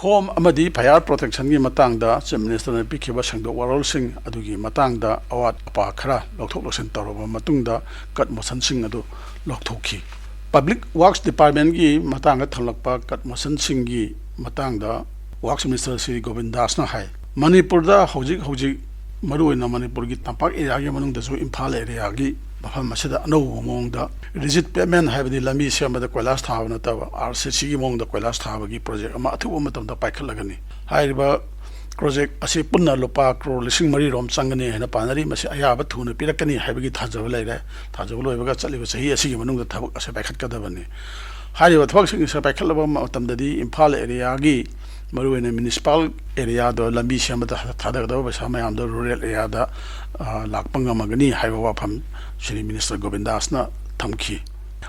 Home ꯑꯃꯗꯤ Fire Protection ꯒꯤ ꯃꯇꯥꯡꯗ Chief Minister ꯅ ꯄꯤꯈꯤꯕ ꯁꯦꯡꯗꯣꯛ ꯋꯥꯔꯣꯜꯁꯤꯡ ꯑꯗꯨꯒꯤ ꯃꯇꯥꯡꯗ ꯑꯋꯥꯠ ꯑꯄꯥ ꯈꯔ ꯂꯧꯊꯣꯛ ꯂꯧꯁꯤꯟ ꯇꯧꯔꯕ ꯃꯇꯨꯡꯗ cut motion ꯁꯤꯡ ꯑꯗꯨ ꯂꯧꯊꯣꯛꯈꯤ꯫ Public Works Department ꯀꯤ ꯃꯇꯥꯡꯗ ꯊꯝꯂꯛꯄ cut motion ꯁꯤꯡꯒꯤ ꯃꯇꯥꯡꯗ Works Minister ꯁ꯭ꯔꯤ ꯒꯣꯕꯤꯟ ꯗꯥꯁꯅ ꯍꯥꯏ, ꯃꯅꯤꯄꯨꯔꯗ ꯍꯧꯖꯤꯛ ꯍꯧꯖꯤꯛ ꯃꯔꯨꯑꯣꯏꯅ ꯃꯅꯤꯄꯨꯔꯒꯤ ꯇꯝꯄꯥꯛ ꯑꯦꯔꯤꯌꯥꯒꯤ ꯃꯅꯨꯡꯗꯁꯨ ꯏꯝꯐꯥꯜ ꯑꯦꯔꯤꯌꯥꯒꯤ ꯃꯐꯝ ꯑꯁꯤꯗ ꯑꯅꯧꯕ ꯃꯑꯣꯡꯗ ꯔꯤꯖꯤꯠ ꯄꯦꯚꯃꯦꯟ, ꯍꯥꯏꯕꯗꯤ ꯂꯝꯕꯤ ꯁꯦꯝꯕꯗ ꯀꯣꯏꯂꯥꯁ ꯊꯥꯕ ꯅꯠꯇꯕ, ꯑꯥꯔ ꯁꯤ ꯁꯤꯒꯤ ꯃꯑꯣꯡꯗ ꯀꯣꯏꯂꯥꯁ ꯊꯥꯕꯒꯤ ꯄ꯭ꯔꯣꯖꯦꯛ ꯑꯃ ꯑꯊꯨꯕ ꯃꯇꯝꯗ ꯄꯥꯏꯈꯠꯂꯒꯅꯤ꯫ ꯍꯥꯏꯔꯤꯕ ꯄ꯭ꯔꯣꯖꯦꯛ ꯑꯁꯤ ꯄꯨꯟꯅ ꯂꯨꯄꯥ ꯀ꯭ꯔꯣꯔ ꯂꯤꯁꯤꯡ ꯃꯔꯤ ꯔꯣꯝ ꯆꯪꯒꯅꯤ ꯍꯥꯏꯅ ꯄꯥꯅꯔꯤ꯫ ꯃꯁꯤ ꯑꯌꯥꯕ ꯊꯨꯅ ꯄꯤꯔꯛꯀꯅꯤ ꯍꯥꯏꯕꯒꯤ ꯊꯥꯖꯕ ꯂꯩꯔꯦ꯫ ꯊꯥꯖꯕ ꯂꯣꯏꯕꯒ ꯆꯠꯂꯤꯕ ꯆꯍꯤ ꯑꯁꯤꯒꯤ ꯃꯅꯨꯡꯗ ꯊꯕꯛ ꯑꯁꯤ ꯄꯥꯏꯈꯠꯀꯗꯕꯅꯤ꯫ ꯍꯥꯏꯔꯤꯕ ꯊꯕꯛꯁꯤꯡ ꯑꯁꯤ ꯄꯥꯏꯈꯠꯂꯕ ꯃꯇꯝꯗꯗꯤ ꯏꯝꯐꯥꯜ ꯑꯦꯔꯤꯌꯥꯒꯤ, ꯃꯔꯨꯑꯣꯏꯅ ꯃ꯭ꯌꯨꯅꯤꯁꯤꯄꯥꯜ ꯑꯦꯔꯤꯌꯥꯗ ꯂꯝꯕꯤ ꯁꯦꯝꯕꯗ ꯊꯥꯗꯒꯗꯕ ꯄꯩꯁꯥ ꯃꯌꯥꯝꯗꯣ ꯔꯨꯔꯦꯜ ꯑꯦꯔꯤꯌꯥꯗ, ꯑ, ꯂꯥꯛꯄ ꯉꯝꯃꯒꯅꯤ ꯍꯥꯏꯕ ꯋꯥꯐꯝ ꯁ꯭ꯔꯤ ꯃꯤꯅꯤꯁꯇꯔ ꯒꯣꯕꯤꯟꯗꯥꯁꯅ ꯊꯝꯈꯤ꯫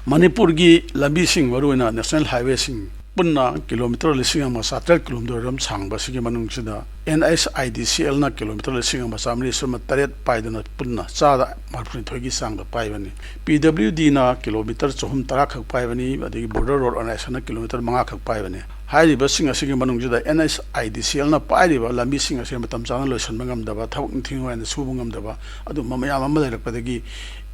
ꯃꯅꯤꯄꯨꯔꯒꯤ ꯂꯝꯕꯤꯁꯤꯡ, ꯃꯔꯨꯑꯣꯏꯅ ꯅꯦꯁꯅꯦꯜ ꯍꯥꯏꯋꯦꯁꯤꯡ ꯄꯨꯟꯅ ꯀꯤꯂꯣꯃꯤꯇꯔ ꯂꯤꯁꯤꯡ ꯑꯃ ꯆꯥꯇ꯭ꯔꯦꯠ ꯀꯨꯟꯍꯨꯝꯗꯣꯏ ꯔꯣꯝ ꯁꯥꯡꯕ ꯑꯁꯤꯒꯤ ꯃꯅꯨꯡꯁꯤꯗ ꯑꯦꯟ ꯑꯩꯆ ꯑꯥꯏ ꯗꯤ ꯁꯤ ꯑꯦꯜꯅ ꯀꯤꯂꯣꯃꯤꯇꯔ ꯂꯤꯁꯤꯡ ꯑꯃ ꯆꯥꯃꯔꯤ ꯁꯨꯞꯅ ꯇꯔꯦꯠ ꯄꯥꯏꯗꯨꯅ ꯄꯨꯟꯅ ꯆꯥꯗ ꯃꯔꯤꯐꯨꯅꯤꯊꯣꯏꯒꯤ ꯆꯥꯡꯗ ꯄꯥꯏꯕꯅꯤ꯫ ꯄꯤ ꯗꯕ꯭ꯂꯤꯌꯨ ꯗꯤꯅ ꯀꯤꯂꯣꯃꯤꯇꯔ ꯆꯍꯨꯝ ꯇꯔꯥ ꯈꯛ ꯄꯥꯏꯕꯅꯤ, ꯑꯗꯒꯤ ꯕꯣꯔꯗꯔ ꯔꯣꯗ ꯑꯣꯔꯒꯅꯥꯏꯖꯦꯁꯟꯅ ꯀꯤꯂꯣꯃꯤꯇꯔ ꯃꯉꯥ ꯈꯛ ꯄꯥꯏꯕꯅꯤ꯫ ꯍꯥꯏꯔꯤꯕꯁꯤꯡ ꯑꯁꯤꯒꯤ ꯃꯅꯨꯡꯁꯤꯗ ꯑꯦꯟ ꯑꯩꯆ ꯑꯥꯏ ꯗꯤ ꯁꯤ ꯑꯦꯜꯅ ꯄꯥꯏꯔꯤꯕ ꯂꯝꯕꯤꯁꯤꯡ ꯑꯁꯤ ꯃꯇꯝ ꯆꯥꯅ ꯂꯣꯏꯁꯤꯟꯕ ꯉꯝꯗꯕ, ꯊꯕꯛ ꯅꯤꯡꯊꯤ ꯅꯨꯡꯉꯥꯏꯅ ꯁꯨꯕ ꯉꯝꯗꯕ, ꯑꯗꯨꯒꯨꯝꯕ ꯃꯌꯥꯝ ꯑꯃ ꯂꯩꯔꯛꯄꯗꯒꯤ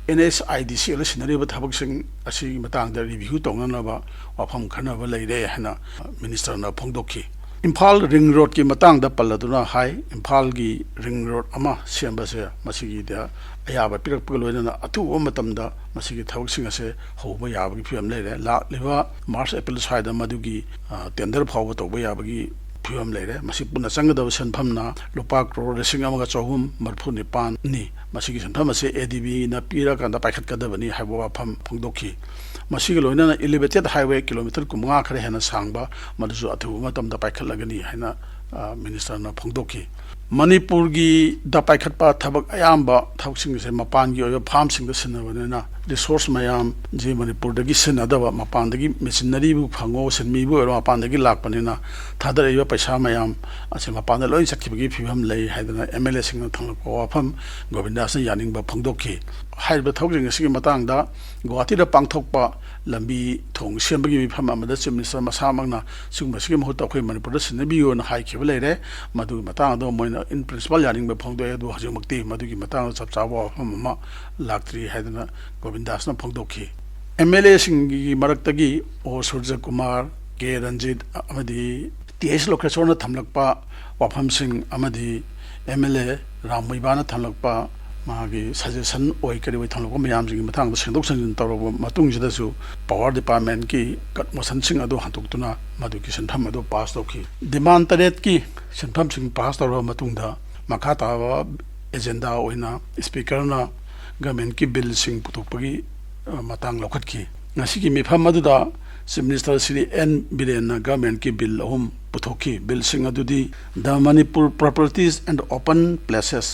ꯑꯦꯟ ꯑꯩꯆ ꯑꯥꯏ ꯗꯤ ꯁꯤ ꯑꯦꯜꯅ ꯁꯤꯟꯅꯔꯤꯕ ꯊꯕꯛꯁꯤꯡ ꯑꯁꯤꯒꯤ ꯃꯇꯥꯡꯗ ꯔꯤꯚꯤꯌꯨ ꯇꯧꯅꯅꯕ ꯋꯥꯐꯝ ꯈꯟꯅꯕ ꯂꯩꯔꯦ ꯍꯥꯏꯅ ꯃꯤꯅꯤꯁꯇꯔꯅ ꯐꯣꯡꯗꯣꯛꯈꯤ꯫ ꯏꯝꯐꯥꯜ ꯔꯤꯡ ꯔꯣꯗꯀꯤ ꯃꯇꯥꯡꯗ ꯄꯜꯂꯗꯨꯅ ꯍꯥꯏ, ꯏꯝꯐꯥꯜꯒꯤ ꯔꯤꯡ ꯔꯣꯗ ꯑꯃ ꯁꯦꯝꯕꯁꯦ ꯃꯁꯤꯒꯤꯗ ꯑꯌꯥꯕ ꯄꯤꯔꯛꯄꯒ ꯂꯣꯏꯅꯅ ꯑꯊꯨꯕ ꯃꯇꯝꯗ ꯃꯁꯤꯒꯤ ꯊꯕꯛꯁꯤꯡ ꯑꯁꯦ ꯍꯧꯕ ꯌꯥꯕꯒꯤ ꯐꯤꯕꯝ ꯂꯩꯔꯦ꯫ ꯂꯥꯛꯂꯤꯕ ꯃꯥꯔꯆ, ꯑꯦꯄ꯭ꯔꯤꯜ ꯁ꯭ꯋꯥꯏꯗ ꯃꯗꯨꯒꯤ, ꯑ, ꯇꯦꯟꯗꯔ ꯐꯥꯎꯕ ꯇꯧꯕ ꯌꯥꯕꯒꯤ ꯐꯤꯕꯝ ꯂꯩꯔꯦ꯫ ꯃꯁꯤ ꯄꯨꯟꯅ ꯆꯪꯒꯗꯕ ꯁꯦꯟꯐꯝꯅ ꯂꯨꯄꯥ ꯀ꯭ꯔꯣꯔ ꯂꯤꯁꯤꯡ ꯑꯃꯒ ꯆꯍꯨꯝ ꯃꯔꯤꯐꯨ ꯅꯤꯄꯥꯟꯅꯤ꯫ ꯃꯁꯤꯒꯤ ꯁꯦꯟꯐꯝ ꯑꯁꯤ ꯑꯦ ꯗꯤ ꯕꯤꯅ ꯄꯤꯔꯀꯥꯟꯗ ꯄꯥꯏꯈꯠꯀꯗꯕꯅꯤ ꯍꯥꯏꯕ ꯋꯥꯐꯝ ꯐꯣꯡꯗꯣꯛꯈꯤ꯫ ꯃꯁꯤꯒ ꯂꯣꯏꯅꯅ ꯏꯂꯤꯚꯦꯇꯦꯠ ꯍꯥꯏꯋꯦ ꯀꯤꯂꯣꯃꯤꯇꯔ ꯀꯨꯟꯃꯉꯥ ꯈꯔ ꯍꯦꯟꯅ ꯁꯥꯡꯕ, ꯃꯗꯨꯁꯨ ꯑꯊꯨꯕ ꯃꯇꯝꯗ ꯄꯥꯏꯈꯠꯂꯒꯅꯤ ꯍꯥꯏꯅ, ꯑ, ꯃꯤꯅꯤꯁꯇꯔꯅ ꯐꯣꯡꯗꯣꯛꯈꯤ꯫ ꯃꯅꯤꯄꯨꯔꯒꯤꯗ ꯄꯥꯏꯈꯠꯄ ꯊꯕꯛ ꯑꯌꯥꯝꯕ ꯊꯕꯛꯁꯤꯡ ꯑꯁꯦ ꯃꯄꯥꯟꯒꯤ ꯑꯣꯏꯕ ꯐꯥꯝꯁꯤꯡꯗ ꯁꯤꯟꯅꯕꯅꯤꯅ, ꯔꯤꯁꯣꯔꯁ ꯃꯌꯥꯝꯁꯤ ꯃꯅꯤꯄꯨꯔꯗꯒꯤ ꯁꯤꯖꯤꯟꯅꯗꯕ, ꯃꯄꯥꯟꯗꯒꯤ ꯃꯦꯆꯤꯟꯅꯔꯤꯕꯨ ꯐꯪꯉꯣ, ꯁꯤꯟꯃꯤꯕꯨ ꯑꯣꯏꯔꯣ, ꯃꯄꯥꯟꯗꯒꯤ ꯂꯥꯛꯄꯅꯤꯅ ꯊꯥꯗꯔꯛꯏꯕ ꯄꯩꯁꯥ ꯃꯌꯥꯝ ꯑꯁꯤ ꯃꯄꯥꯟꯗ ꯂꯣꯏ ꯆꯠꯈꯤꯕꯒꯤ ꯐꯤꯕꯝ ꯂꯩ ꯍꯥꯏꯗꯅ ꯑꯦꯝ ꯑꯦꯜ ꯑꯦꯁꯤꯡꯅ ꯊꯝꯂꯛꯄ ꯋꯥꯐꯝ ꯒꯣꯕꯤꯟꯗꯥꯁꯅ ꯌꯥꯅꯤꯡꯕ ꯐꯣꯡꯗꯣꯛꯈꯤ꯫ ꯍꯥꯏꯔꯤꯕ ꯊꯕꯛꯁꯤꯡ ꯑꯁꯤꯒꯤ ꯃꯇꯥꯡꯗ ꯒꯨꯋꯥꯍꯥꯇꯤꯗ ꯄꯥꯡꯊꯣꯛꯄ ꯂꯝꯕꯤ ꯊꯣꯡ ꯁꯦꯝꯕꯒꯤ ꯃꯤꯐꯝ ꯑꯃꯗ ꯆꯤꯐ ꯃꯤꯅꯤꯁꯇꯔ ꯃꯁꯥꯃꯛꯅ ꯁꯤꯒꯨꯝꯕꯁꯤꯒꯤ ꯃꯍꯨꯠꯇ ꯑꯩꯈꯣꯏ ꯃꯅꯤꯄꯨꯔꯗ ꯁꯤꯟꯅꯕꯤꯌꯨꯅ ꯍꯥꯏꯈꯤꯕ ꯂꯩꯔꯦ꯫ ꯃꯗꯨꯒꯤ ꯃꯇꯥꯡꯗ ꯃꯣꯏꯅ in principle ꯌꯥꯅꯤꯡꯕ ꯐꯣꯡꯗꯣꯛꯑꯦ, ꯑꯗꯨꯕꯨ ꯍꯧꯖꯤꯛꯃꯛꯇꯤ ꯃꯗꯨꯒꯤ ꯃꯇꯥꯡꯗ ꯆꯞ ꯆꯥꯕ ꯋꯥꯐꯝ ꯑꯃ ꯂꯥꯛꯇ꯭ꯔꯤ ꯍꯥꯏꯗꯅ ꯒꯣꯕꯤꯟꯗꯥꯁꯅ ꯐꯣꯡꯗꯣꯛꯈꯤ꯫ ꯑꯦꯝ ꯑꯦꯜ ꯑꯦꯁꯤꯡꯒꯤ ꯃꯔꯛꯇꯒꯤ ꯑꯣ ꯁꯨꯔꯖꯀꯨꯃꯥꯔ, ꯀꯦ ꯔꯟꯖꯤꯠ ꯑꯃꯗꯤ ꯇꯤ ꯑꯩꯆ ꯂꯣꯀꯦꯁꯣꯔꯅ ꯊꯝꯂꯛꯄ ꯋꯥꯐꯝꯁꯤꯡ ꯑꯃꯗꯤ ꯑꯦꯝ ꯑꯦꯜ ꯑꯦ ꯔꯥꯝ ꯃꯩꯕꯥꯅ ꯊꯝꯂꯛꯄ ꯃꯥꯒꯤ ꯁꯖꯦꯁꯟ ꯑꯣꯏ ꯀꯔꯤ ꯑꯣꯏ ꯊꯝꯂꯛꯄ ꯃꯌꯥꯝꯁꯤꯡꯒꯤ ꯃꯇꯥꯡꯗ ꯁꯦꯡꯗꯣꯛ ꯁꯦꯡꯖꯤꯟ ꯇꯧꯔꯕ ꯃꯇꯨꯡꯁꯤꯗꯁꯨ ꯄꯥꯋꯔ ꯗꯤꯄꯥꯔꯠꯃꯦꯟꯀꯤ ꯀꯠ ꯃꯣꯁꯟꯁꯤꯡ ꯑꯗꯨ ꯍꯟꯗꯣꯛꯇꯨꯅ ꯃꯗꯨꯒꯤ ꯁꯦꯟꯐꯝ ꯑꯗꯨ ꯄꯥꯁ ꯇꯧꯈꯤ꯫ ꯗꯤꯃꯥꯟ ꯇꯔꯦꯠꯀꯤ ꯁꯦꯟꯐꯝꯁꯤꯡ ꯄꯥꯁ ꯇꯧꯔꯕ ꯃꯇꯨꯡꯗ ꯃꯈꯥ ꯇꯥꯕ ꯑꯦꯖꯦꯟꯗꯥ ꯑꯣꯏꯅ ꯁ꯭ꯄꯤꯀꯔꯅ ꯒꯚꯔꯟꯃꯦꯟꯠꯀꯤ ꯕꯤꯜꯁꯤꯡ ꯄꯨꯊꯣꯛꯄꯒꯤ, ꯑ, ꯃꯇꯥꯡ ꯂꯧꯈꯠꯈꯤ꯫ ꯉꯁꯤꯒꯤ ꯃꯤꯐꯝ ꯑꯗꯨꯗ ꯆꯤꯐ ꯃꯤꯅꯤꯁꯇꯔ ꯁ꯭ꯔꯤ ꯑꯦꯟ ꯕꯤꯔꯦꯟꯅ ꯒꯚꯔꯟꯃꯦꯟꯠꯀꯤ ꯕꯤꯜ ꯑꯍꯨꯝ ꯄꯨꯊꯣꯛꯈꯤ꯫ ꯕꯤꯜꯁꯤꯡ ꯑꯗꯨꯗꯤ The Manipur Properties and Open Places,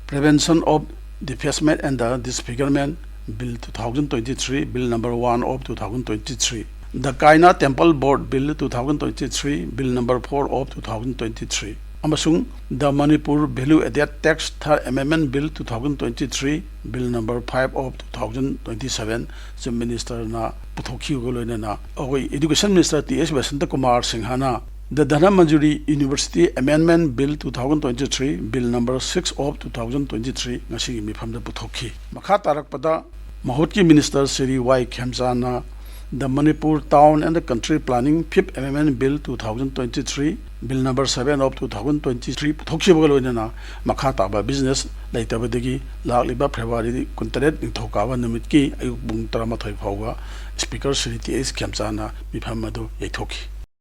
Prevention of Defacement and the Disfigurement Bill two thousand twenty-three, Bill number one of two thousand twenty-three, The Kaina Temple Board Bill two thousand twenty-three, Bill number four of two thousand twenty-three, ꯑꯃꯁꯨꯡ The Manipur Value Added Tax Third Amendment Bill two thousand twenty-three, Bill number five of two thousand twenty-seven, chief ꯃꯤꯅꯤꯁꯇꯔꯅ ꯄꯨꯊꯣꯛꯈꯤꯕꯒ ꯂꯣꯏꯅꯅ ꯑꯩꯈꯣꯏ education minister T S Basanta Kumar ꯁꯤꯡꯍꯅ The Dhanamanjuri University Amendment Bill two thousand twenty-three, Bill number six of two thousand twenty-three ꯉꯁꯤꯒꯤ ꯃꯤꯐꯝꯗ ꯄꯨꯊꯣꯛꯈꯤ꯫ ꯃꯈꯥ ꯇꯥꯔꯛꯄꯗ ꯃꯍꯨꯠꯀꯤ ꯃꯤꯅꯤꯁꯇꯔ ꯁ꯭ꯔꯤ ꯋꯥꯏ ꯈꯦꯝꯆꯥꯟꯅ The Manipur Town and Country Planning Fifth Amendment Bill two thousand twenty-three, Bill number seven of two thousand twenty-three ꯄꯨꯊꯣꯛꯈꯤꯕꯒ ꯂꯣꯏꯅꯅ ꯃꯈꯥ ꯇꯥꯕ ꯕꯤꯖꯤꯅꯦꯁ ꯂꯩꯇꯕꯗꯒꯤ ꯂꯥꯛꯂꯤꯕ ꯐꯦꯕ꯭ꯔꯨꯋꯥꯔꯤ ꯀꯨꯟꯇꯔꯦꯠ ꯅꯤꯡꯊꯧꯀꯥꯕ ꯅꯨꯃꯤꯠꯀꯤ ꯑꯌꯨꯛ ꯄꯨꯡ ꯇꯔꯥꯃꯥꯊꯣꯏ ꯐꯥꯎꯕ ꯁ꯭ꯄꯤꯀꯔ ꯁ꯭ꯔꯤ ꯇꯤ ꯑꯩꯆ ꯈꯦꯝꯆꯥꯟꯅ ꯃꯤꯐꯝ ꯑꯗꯨ ꯌꯩꯊꯣꯛꯈꯤ꯫